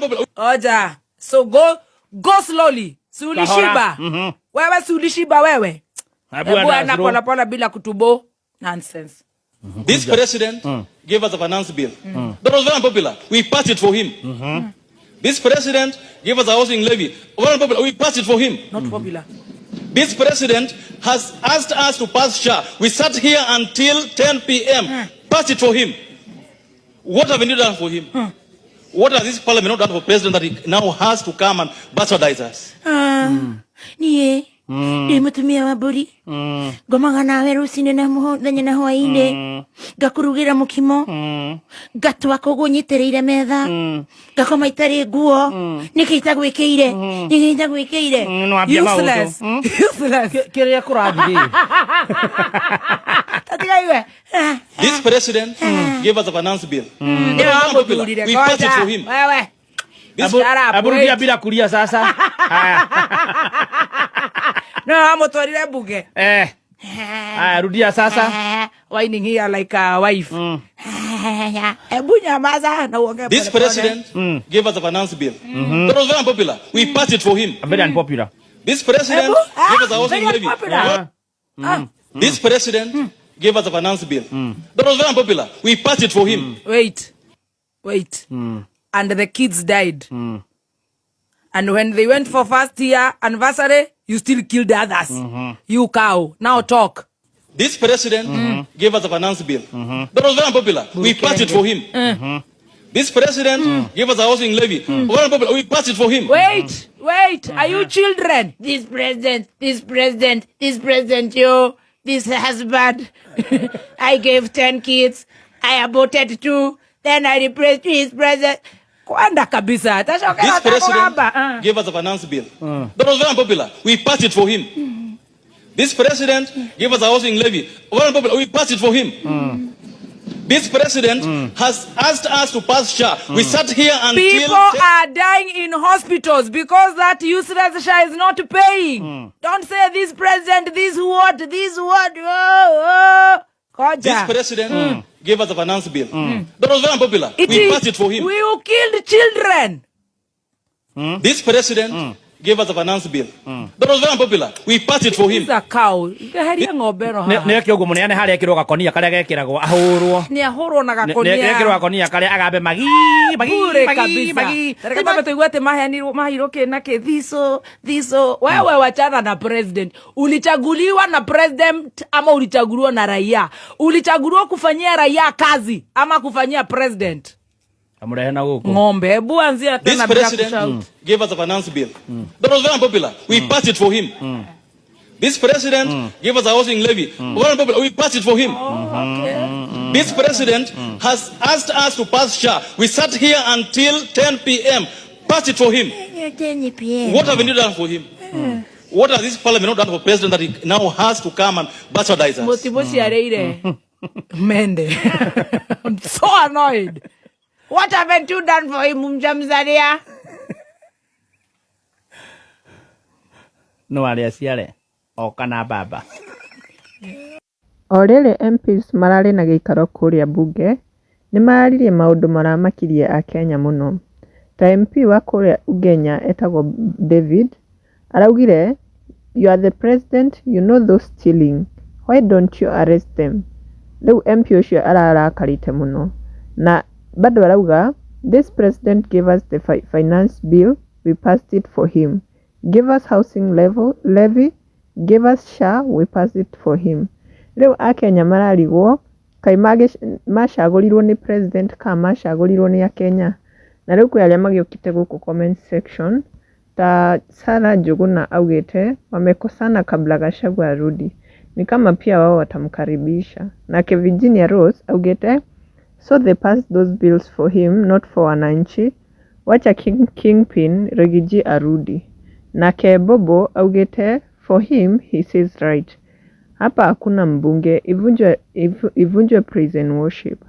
unpopular. Oja. So go go slowly. Si ulishiba. Wewe si ulishiba wewe. Hebu Hebu enda enda slow. pole pole bila kutubo. Nonsense. This president gave us a finance bill. That was very unpopular. We passed it for him. This president gave us a housing levy. Very unpopular. We passed it for him. Not popular. This president has asked us to pass SHA. We sat here until 10 p.m. Passed it for him. What have we done for him? What has this parliament not done for president that he now has to come and bastardize us? Niĩ ndĩ mũtumia wa mbũri, ngomaga nawe rũcinĩ na mũthenya na hwainĩ, ngakũrugĩra mũkimo, ngatwa koguo nyitĩrĩire metha, ngakoma itarĩ nguo. Nĩkĩ itagwĩkĩire? Nĩkĩ itagwĩkĩire? Nĩwambia maũndũ. Useless. Useless. Kĩrĩa kũrathiĩ rĩ? Tatigaiwe. This president gave us a finance bill. Nĩwe That was unpopular. wamũthurire. We passed it Ngoja. for him. Wewe. This Shut up, Hebu rudia wait. bila kulia sasa. Haya. Nĩwe wamũtwarire bunge. Eh. Haya, rudia sasa. Whining here like a wife. Hebu nyamaza na uongee This pole pole. president gave us a finance bill. That was very unpopular. We passed it for him. Very unpopular. This president Ebu, ah, gave us a housing very levy. unpopular. Ah. This president gave us a finance bill. That was very unpopular. We passed it for him. Wait. Wait. And the kids died. And when they went for first year anniversary, you still killed others. You cow. Now talk. This president gave us a finance bill. That was very unpopular. We passed it for him. This president gave us a housing levy. Very unpopular. We passed it for him. Wait. Wait. Are you children? This president, this president, this president, yo, this husband. I gave 10 kids. I aborted two. Then I replaced his president. Kwenda kabisa. Tashokera This president takugamba. Ah. gave us a finance bill. That was very unpopular. We passed it for him. This president gave us a housing levy. Very unpopular. We passed it for him. This president has asked us to pass SHA. We sat here until People are dying in hospitals because that useless SHA is not paying. Don't say this president, this what, this what. Oh, oh. This Koja. president gave us a finance bill. That was very unpopular. It We is- passed it for him. We killed children. This president gave us a finance bill. That was very unpopular. We passed it for him. This a cow. Ngeheria ng'ombe ĩno haha. Nä kä å guo må neane harä ekärwo gakonia karä a gekäragwo ahårwo. Nĩ ahũrwo na Nä gakonia. ekärwo gakonia karä a agambe magi magi Bure magi kabisa. magi. Reke twambe tuigue atĩ maheanirwo maheirwo kĩ na kĩ thiso thiso. Wewe wachana na president. Ulichaguliwa na president ama ulichaguliwa na raia? Ulichaguliwa kufanyia raia kazi ama kufanyia president? Amũrehe na gå kå. Ng'ombe, hebu anzia This tena bila president kushout. gave us a finance bill. That was very unpopular. We passed it for him. This president gave us a housing levy. Very unpopular. We passed it for him. Okay. This president has asked us to pass SHA. We sat here until 10 p.m. Passed it for him. What have we done for him? What has this parliament not done for president that he now has to come and bastardize us? Mũtimũciarĩire mende. I'm so annoyed. What haven't you done for him, mjamzalia? No arä aciare oka na baba. O rĩrĩ MPs mararĩ na gĩikaro kũrĩa mbunge, nĩmararirie maũndũ maramakirie akenya mũno. Ta MP wa kũrĩa Ugenya etagwo David, araugire "You are the president, you know those stealing, why don't you arrest them?" Rĩu MP ũcio ararakarĩte mũno. Na bado arauga "This president gave us the finance bill, we passed it for him. Gave us housing levy, gave us SHA, we passed it for him." Rĩu akenya mararigwo kaĩ macagũrirwo nĩ president kana macagũrirwo nĩ akenya? Na rĩu kwĩ arĩa magĩũkĩte gũkũ comment section ta Sarah Njuguna augĩte "Wamekosana kabla Gachagua arudi, ni kama pia wao watamkaribisha." Nake Virginia Rose augĩte "So they passed those bills for him not for wananchi, wacha kingpin Riggy G arudi." Nake Bobo augĩte "For him he says right, hapa hakuna mbunge, ivunjwe praise and worship."